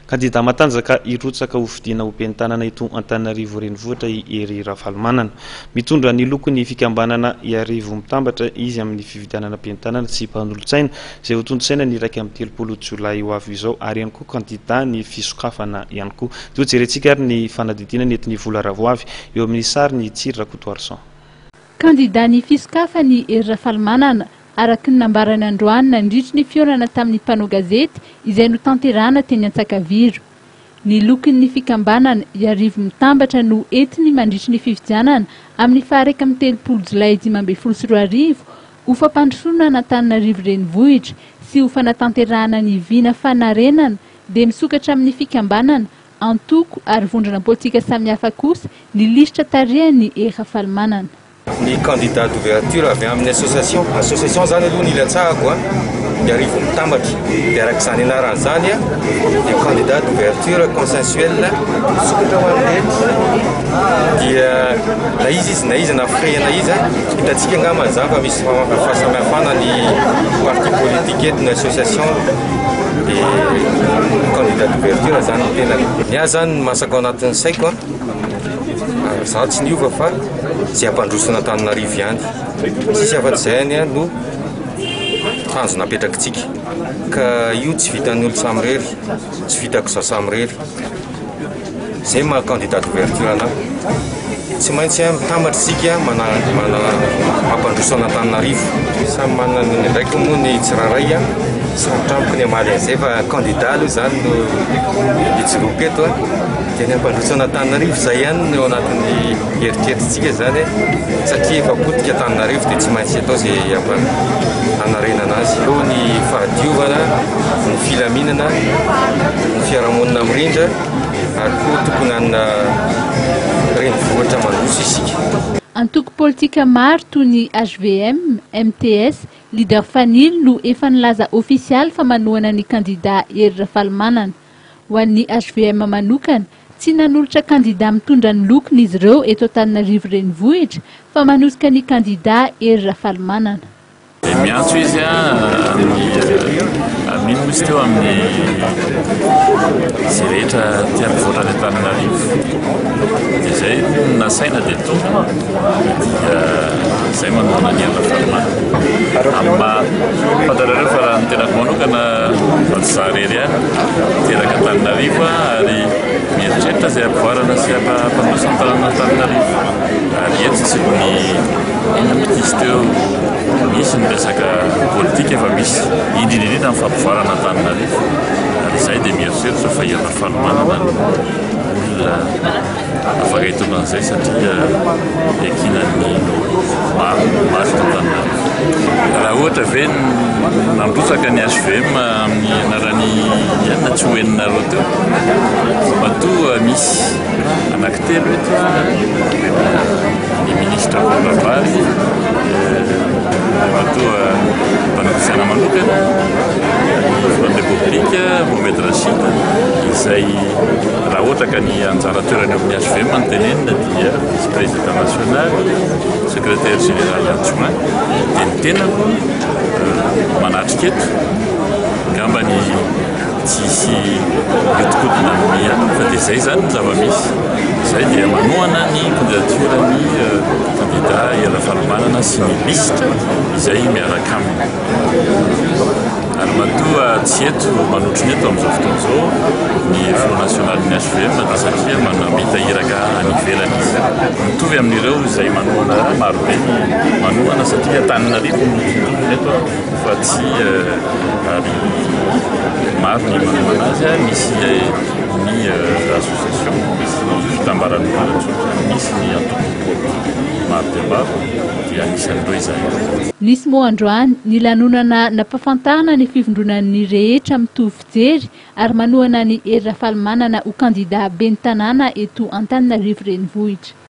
Kandidà matanjaka hirotsaka hofidiana ho ben'ny tanàna eto Antananarivo Renivohitra i Hery Ravalomanana. Mitondra ny lokon'ny fikambanana Iarivo Mitambatra izy amin'ny fifidianana ben'ny tanàna sy mpanolotsaina izay hotontosaina ny 31 jolay ho avy izao ary ihany koa kandidà ny fisokafana ihany koa. Dia hojerentsika ary ny fanadihadiana nentin'i Vola Ravoavy eo amin'ny sarin'i Tsiry Rakotoarison. Kandidà ny fisokafana i Hery Rafalimanana, araka ny nambarany androany nandritry ny fihaonana tamin'ny mpanao gazety izay notanterahana teny Antsakaviro. Ny lokon'ny fikambanana Iarivo Mitambatra no entiny mandritry ny fifidianana amin'ny faha 31 jolay 2015 ho fampandrosoana an'Antananarivo Renivohitra sy ho fanatanterahana ny vina fanarenana dia misokatra amin'ny fikambanana, antoko ary vondrona politika samihafa kosa ny lisitra tarihan'i Hery Rafalimanana. Ny candidat d'ouverture avy amin'ny association, association zany aloha ny ilatsahako a, Iarivo Mitambatra, dia araka izany anarany izany a, dia candidat d'ouverture consensuel misokatra ho an'ny rehetra, dia na iza izy na iza na firehana iza, hitantsika angamba izany fa misy fahasamihafana ny parti politique eto ny association, dia candidat d'ouverture zany ny tenako. Ny ahy zany ny masaka ao anatin'ny saiko a, Ary izaho tsy niova fa izay hampandroso an'Antananarivo ihany. Tsisy afa-tsy izay anie no tanjona apetrakitsika. Ka io tsy vitan'ny olon-tsamirery, tsy vitako izaho samirery. Izay maha candidat d'ouverture anà. Tsy maintsy mitambatra isika mampandroso an'Antananarivo. Samy manana ny andraikiny moa ny tsirairay. Sarotra amiko ny hamaly an'izay fa candidat aloha izany no ijoroako eto. Dia ny hampandroso an'Antananarivo izay ihany no eo anatin'ny eritreritritsika izany e, satria efa potika Antananarivo dia tsy maintsy atao izay hanarenana azy. Eo ny fahadiovana, ny filaminana, ny fiarahamonina mirindra ary koa tokony hanana renivohitra mandroso isika. Antoko politika maro toy ny hvm, mts, Leader Fanilo no efa nilaza ofisialy fa manohana ny kandida Hery Rafalimanana. Ho an'ny hvm manokana, tsy nanolotra kandida mitondra ny lokony izy ireo eto Antananarivo Renivohitra fa manosika ny kandida Hery Rafalimanana. Dia miantso izy amin'ny amin'ino moa izy teo amin'ny izay rehetra te hampivoatra any Antananarivo. Dia izay no nasaina dia tonga dia izay manohana an'i Hery Rafalimanana. Amin'ny maha fantatrareo fa raha ny tenako manokana fa tsy izaho irery ihany, teraka Antananarivo aho ary mieritreritra izay hampivoarana sy hampandroso ny tanànan'Antananarivo. Ary eto tsy ny inona moa izy teo, misy ny resaka politika fa misy indrindra indrindra ny fampivoarana Antananarivo. Ary izay dia mieritreritra fa i Rafalimanana no olona afaka hitondra an'izay satria iankinan'ny maro maro eto Antananarivo. Raha ohatra ve nandrotsaka ny HVM amin'ny anaran'i Ian tsy ho henonareo teo. Matoa misy anankitelo eto ny minisitra Paul Rabary, Andriamatoa mpanolo-tsaina manokana, ny filohan'ny Repoblika Mohamed Rachid, izay raha ohatra ka ny anjara toerany eo amin'ny HVM no tenenina dia vice président national, secrétaire général adjoint, dia ny tenako manatrika eto, angamba ny tsy hisy hiodikodina amin'ny ihany fa dia izay izany ny zava-misy. Izay dia manohana ny candidature-n'ny kandida Hery Ravalomanana sy ny lisitra izay miaraka aminy. Ary matoa tsy eto manotrona eto amin'izao fotoana izao ny filoha nasionalin'ny HVM dia satria manamita iraka any ivelany izy. Mitovy amin'ireo izay manohana marobe ny manohana satria Antananarivo no tontolony eto fa tsy ary maro ny manohana azy, misy ny association, misy ny fitambaran'olona tsotra, misy ny antoko politika maro dia maro dia anisan'ireo izahay. Nisy moa androany ny lanonana nampafantarana ny fivondronan'ny rehetra mitovy fijery ary manohana an'i Hery Rafalimanana ho kandida ben'ny tanàna eto Antananarivo Renivohitra.